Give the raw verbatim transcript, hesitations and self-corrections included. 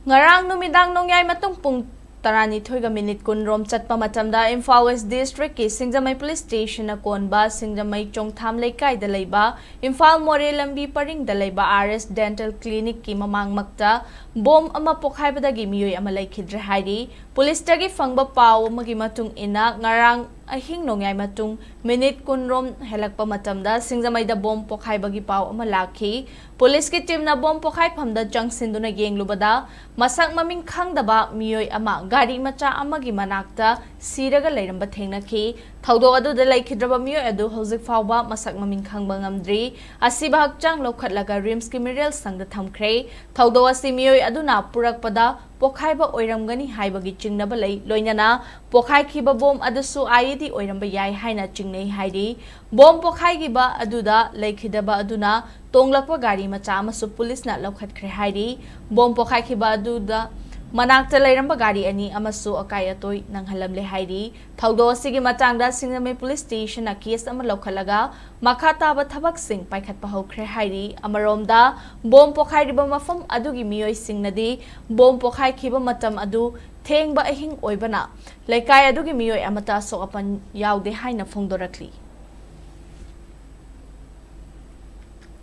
ꯉꯔꯥꯡ ꯅꯨꯃꯤꯗꯥꯡ ꯅꯣꯡꯌꯥꯏ ꯃꯇꯨꯡ ꯄꯨꯡ ꯇꯔꯥꯅꯤꯊꯣꯏꯒ ꯃꯤꯅꯤꯠ ꯀꯨꯟ ꯔꯣꯝ ꯆꯠꯄ ꯃꯇꯝꯗ ꯏꯝꯐꯥꯜ ꯋꯦꯁ ꯗꯤꯁꯇ꯭ꯔꯤꯛꯀꯤ ꯁꯤꯡꯖꯃꯩ ꯄꯨꯂꯤꯁ ꯁ꯭ꯇꯦꯁꯟꯅ ꯀꯣꯟꯕ ꯁꯤꯡꯖꯃꯩ ꯆꯣꯡꯊꯥꯝ ꯂꯩꯀꯥꯏꯗ ꯂꯩꯕ ꯏꯝꯐꯥꯜ ꯃꯣꯔꯦ ꯂꯝꯕꯤ ꯄꯔꯤꯡꯗ ꯂꯩꯕ ꯑꯥꯔ ꯑꯦꯁ ꯗꯦꯟꯇꯦꯜ ꯀ꯭ꯂꯤꯅꯤꯛꯀꯤ ꯃꯃꯥꯡꯃꯛꯇ ꯕꯣꯝ ꯑꯃ ꯄꯣꯈꯥꯏꯕꯗꯒꯤ ꯃꯤꯑꯣꯏ ꯑꯃ ꯂꯩꯈꯤꯗ꯭ꯔꯦ ꯍꯥꯏꯔꯤ꯫ ꯄꯨꯂꯤꯁꯇꯒꯤ ꯐꯪꯕ ꯄꯥꯎ ꯑꯃꯒꯤ ꯃꯇꯨꯡ ꯏꯟꯅ ꯉꯔꯥꯡ ꯑꯍꯤꯡ ꯅꯣꯡꯌꯥꯏ ꯃꯇꯨꯡ ꯃꯤꯅꯤꯠ ꯀꯨꯟ ꯔꯣꯝ ꯍꯦꯜꯂꯛꯄ ꯃꯇꯝꯗ ꯁꯤꯡꯖꯃꯩꯗ ꯕꯣꯝ ꯄꯣꯈꯥꯏꯕꯒꯤ ꯄꯥꯎ ꯑꯃ ꯂꯥꯛꯈꯤ꯫ ꯄꯨꯂꯤꯁꯀꯤ ꯇꯤꯝꯅ ꯕꯣꯝ ꯄꯣꯈꯥꯏꯐꯝꯗ ꯆꯪꯁꯤꯟꯗꯨꯅ ꯌꯦꯡꯂꯨꯕꯗ ꯃꯁꯛ ꯃꯃꯤꯡ ꯈꯪꯗꯕ ꯃꯤꯑꯣꯏ ꯑꯃ ꯒꯥꯔꯤ ꯃꯆꯥ ꯑꯃꯒꯤ ꯃꯅꯥꯛꯇ ꯁꯤꯔꯒ ꯂꯩꯔꯝꯕ ꯊꯦꯡꯅꯈꯤ꯫ ꯊꯧꯗꯣꯛ ꯑꯗꯨꯗ ꯂꯩꯈꯤꯗ꯭ꯔꯕ ꯃꯤꯑꯣꯏ ꯑꯗꯨ ꯍꯧꯖꯤꯛ ꯐꯥꯎꯕ ꯃꯁꯛ ꯃꯃꯤꯡ ꯈꯪꯕ ꯉꯝꯗ꯭ꯔꯤ꯫ ꯑꯁꯤꯕ ꯍꯛꯆꯥꯡ ꯂꯧꯈꯠꯂꯒ ꯔꯤꯝꯁꯀꯤ ꯃꯤꯔꯦꯜ ꯁꯪꯗ ꯊꯝꯈ꯭ꯔꯦ꯫ ꯊꯧꯗꯣꯛ ꯑꯁꯤ ꯃꯤꯑꯣꯏ ꯑꯗꯨꯅ ꯄꯨꯔꯛꯄꯗ ꯄꯣꯈꯥꯏꯕ ꯑꯣꯏꯔꯝꯒꯅꯤ ꯍꯥꯏꯕꯒꯤ ꯆꯤꯡꯅꯕ ꯂꯩ꯫ ꯂꯣꯏꯅꯅ ꯄꯣꯈꯥꯏꯈꯤꯕ ꯕꯣꯝ ꯑꯗꯨꯁꯨ ꯑꯥꯏ ꯏ ꯗꯤ ꯑꯣꯏꯔꯝꯕ ꯌꯥꯏ ꯍꯥꯏꯅ ꯆꯤꯡꯅꯩ ꯍꯥꯏꯔꯤ꯫ ꯕꯣꯝ ꯄꯣꯈꯥꯏꯈꯤꯕ ꯑꯗꯨꯗ ꯂꯩꯈꯤꯗꯕ ꯑꯗꯨꯅ ꯇꯣꯡꯂꯛꯄ ꯒꯥꯔꯤ ꯃꯆꯥ ꯑꯃꯁꯨ ꯄꯨꯂꯤꯁꯅ ꯂꯧꯈꯠꯈ꯭ꯔꯦ ꯍꯥꯏꯔꯤ꯫ ꯕꯣꯝ ꯄꯣꯈꯥꯏꯈꯤꯕ ꯑꯗꯨꯗ ꯃꯅꯥꯛꯇ ꯂꯩꯔꯝꯕ ꯒꯥꯔꯤ ꯑꯅꯤ ꯑꯃꯁꯨ ꯑꯀꯥꯏ ꯑꯇꯣꯏ ꯅꯪꯍꯜꯂꯝꯂꯦ ꯍꯥꯏꯔꯤ꯫ ꯊꯧꯗꯣꯛ ꯑꯁꯤꯒꯤ ꯃꯇꯥꯡꯗ ꯁꯤꯡꯖꯃꯩ ꯄꯨꯂꯤꯁ ꯁ꯭ꯇꯦꯁꯟꯅ ꯀꯦꯁ ꯑꯃ ꯂꯧꯈꯠꯂꯒ ꯃꯈꯥ ꯇꯥꯕ ꯊꯕꯛꯁꯤꯡ ꯄꯥꯏꯈꯠꯄ ꯍꯧꯈ꯭ꯔꯦ ꯍꯥꯏꯔꯤ꯫ ꯑꯃꯔꯣꯝꯗ, ꯕꯣꯝ ꯄꯣꯈꯥꯏꯔꯤꯕ ꯃꯐꯝ ꯑꯗꯨꯒꯤ ꯃꯤꯑꯣꯏꯁꯤꯡꯅꯗꯤ ꯕꯣꯝ ꯄꯣꯈꯥꯏꯈꯤꯕ ꯃꯇꯝ ꯑꯗꯨ ꯊꯦꯡꯕ ꯑꯍꯤꯡ ꯑꯣꯏꯕꯅ ꯂꯩꯀꯥꯏ ꯑꯗꯨꯒꯤ ꯃꯤꯑꯣꯏ ꯑꯃꯠꯇ ꯑꯁꯣꯛ ꯑꯄꯟ ꯌꯥꯎꯗꯦ ꯍꯥꯏꯅ ꯐꯣꯡꯗꯣꯔꯛꯂꯤ꯫